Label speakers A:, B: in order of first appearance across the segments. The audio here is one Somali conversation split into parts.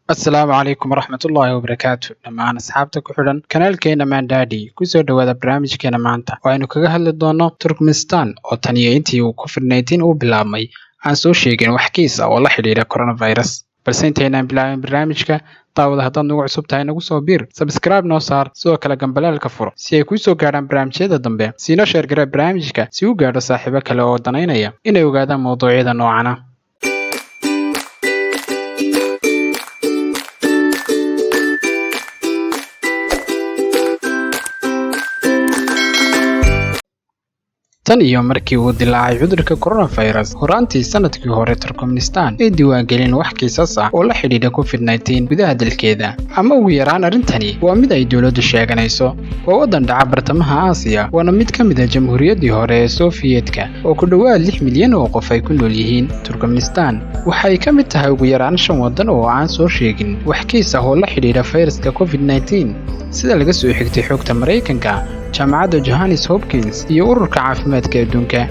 A: Asalaamu calaykum waraxmatullaahi wabarakaatu. Dhammaan asxaabta ku xidhan kanaalkeena Mandadi, kusoo dhowaada barnaamijkeena maanta oo aynu kaga hadli doono Turkmenistan oo tan iyo intii uu COVID-19 uu bilaabmay aan soo sheegin wax kiis ah oo la xidhiidha coronavirus. Balse intaynaan bilaabin barnaamijka, daawada, haddaad nagu cusub tahay, nagu soo biir, subscribe noo saar, sidoo kale gambaleelka furo si ay kuu soo gaadhaan barnaamijyada dambe. Siina share garee barnaamijka si uu gaadho saaxiibo kale oo danaynaya inay ogaadaan mowduucyada noocana. Tan iyo markii uu dilaacay cudurka coronavirus horaantii sanadkii hore, Turkmenistan ay diiwaangelin wax kiisas ah oo la xidhiidha COVID-19 gudaha dalkeeda, ama ugu yaraan arrintani waa mid ay dowladdu sheeganayso. Waa waddan dhaca bartamaha Aasiya, waana mid ka mid ah jamhuuriyaddii hore ee Sofiyeetka oo ku dhowaad 6 milyan oo qof ay ku nool yihiin. Turkmenistan waxay ka mid tahay ugu yaraan shan waddan oo aan soo sheegin wax kiis ah oo la xidhiidha fayraska COVID-19, sida laga soo xigtay xogta Maraykanka, Jaamacadda Johns Hopkins iyo Ururka Caafimaadka Adduunka.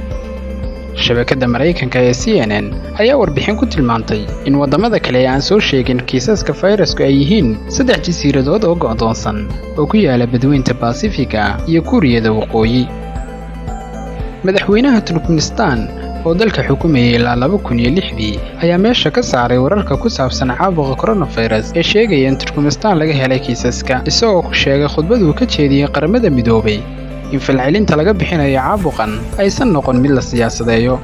A: Shabakadda Maraykanka ee CNN ayaa warbixin ku tilmaantay in waddamada kale ee aan soo sheegin kiisaska fayrasku ay yihiin saddex jasiiradood oo go'doonsan oo ku yaala Badweynta Baasifiga iyo Kuuriyada Waqooyi. Madaxweynaha Turkmenistan oo dalka xukumayay ilaa 2006-dii ayaa meesha ka saaray wararka ku saabsan caabuqa coronavirus ee sheegaya in Turkmenistan laga helay kiisaska, isagoo ku sheegay khudbad uu ka jeediyey Qaramada Midoobay in falcelinta laga bixinayo caabuqan aysan noqon mid la siyaasadeeyo.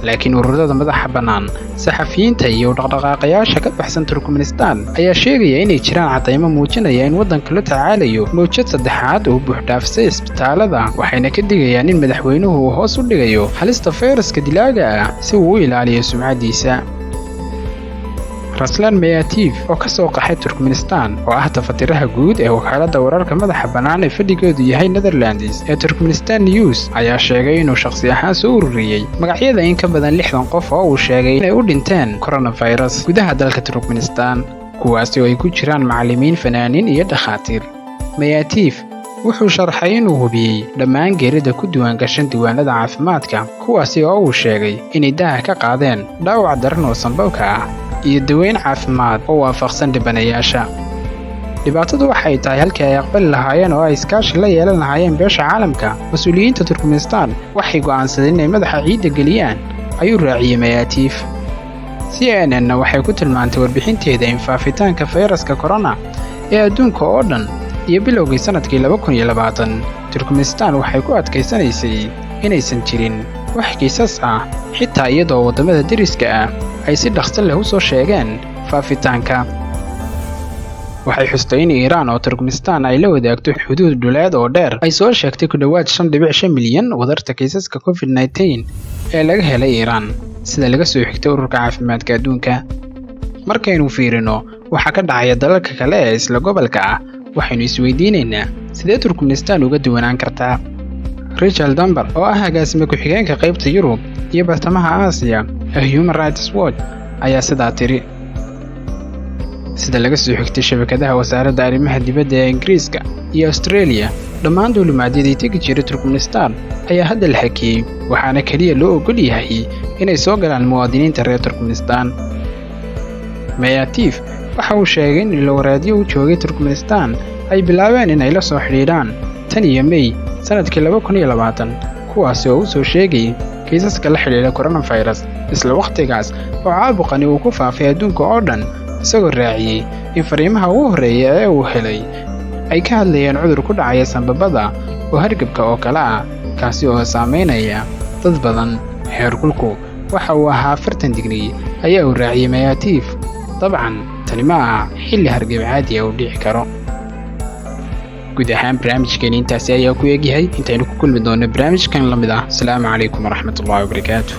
A: Laakiin ururada madaxa bannaan, saxafiyiinta iyo dhaqdhaqaaqayaasha ka baxsan Turkmenistan ayaa sheegaya inay jiraan caddaymo muujinaya in waddanka la tacaalayo mawjad saddexaad oo buuxdhaafsay isbitaalada, waxayna ka digayaan in madaxweynuhu uu hoos u dhigayo halista fayraska dilaaga ah si uu u ilaaliyo sumcaddiisa. Raslan Mayatif oo ka soo qaxay Turkmenistan, oo ah tafatiraha guud ee wakaaladda wararka madaxa bannaan ee fadhigoodu yahay Netherlands ee Turkmenistan News, ayaa sheegay inuu shakhsi ahaan soo ururiyey magacyada in ka badan 60 qof oo uu sheegay inay u dhinteen coronavirus gudaha dalka Turkmenistan, kuwaasi oo ay ku jiraan macallimiin, fanaaniin iyo dhakhaatiir. Mayatif wuxuu sharxay inuu hubiyey dhammaan geerida ku diiwaangashan diiwaanada caafimaadka, kuwaasi oo uu sheegay inay daaha ka qaadeen dhaawac daran oo sanbabka ah iyo daweyn caafimaad oo waafaqsan dhibanayaasha. Dhibaatadu waxay tahay, halkii ay aqbali lahaayeen oo ay iskaashi la yeelan lahaayeen beesha caalamka, mas-uuliyiinta Turkmenistan waxay go'aansadeen inay madaxa ciidda geliyaan, ayuu raaciyey Mayaatiif. CNN-na waxay ku tilmaantay warbixinteeda in faafitaanka fayraska corona ee adduunka oo dhan iyo bilowgii sannadkii 2020, Turkmenistan waxay ku adkaysanaysay inaysan jirin wax kiisas ah, xitaa iyadoo waddamada deriska ah ay si dhaqso leh u soo sheegeen faafitaanka. Waxay xustay in Iiraan oo Turkmenistan ay la wadaagto xuduud dhuleed oo dheer ay soo sheegtay ku dhowaad 5.5 milyan wadarta kiisaska COVID-19 ee laga helay Iiraan, sida laga soo xigtay Ururka Caafimaadka Adduunka. Markaynu fiirino waxa ka dhacaya dalalka kale ee isla gobolka ah, waxaynu isweydiinaynaa, sidee Turkmenistan uga duwanaan kartaa? Richard Dunbar oo ah agaasime ku-xigeenka qaybta Yurub iyo Bartamaha Aasiya ee Human Rights Watch ayaa sidaa tiri. Sida laga soo xigtay shabakadaha wasaaradda arrimaha dibadda ee Ingiriiska iyo Australia, dhammaan duulimaadyadii tegi jiray Turkmenistan ayaa hadda la hakiyey, waxaana keliya loo ogol yahay inay soo galaan muwaadiniinta reer Turkmenistan. Mayatif waxa uu sheegay in ilowaraadyo u joogay Turkmenistan ay bilaabeen inay la soo xidhiidhaan tan iyo Mey sannadkii 2020, kuwaasi oo u soo sheegayay kiisaska la xidhiidha coronavirus isla wakhtigaas oo caabuqani uu ku faafay adduunka oo dhan, isagoo raaciyey in fariimaha ugu horreeya ee uu helay ay ka hadlayeen cudur ku dhacaya sanbabada oo hargabka oo kale ah, kaasi oo saameynaya dad badan. Heerkulku waxa uu ahaa 40 digrii, ayaa uu raaciyey Mayaatiif. Dabcan tani ma aha xilli hargab caadi ah uu dhici karo. Guud ahaan barnaamijkeeni intaasi ayaa ku eegyahay. Intaynu ku kulmi doonno barnaamijkan la mid ah, asalaamu calaykum waraxmatullahi wabarakaatu.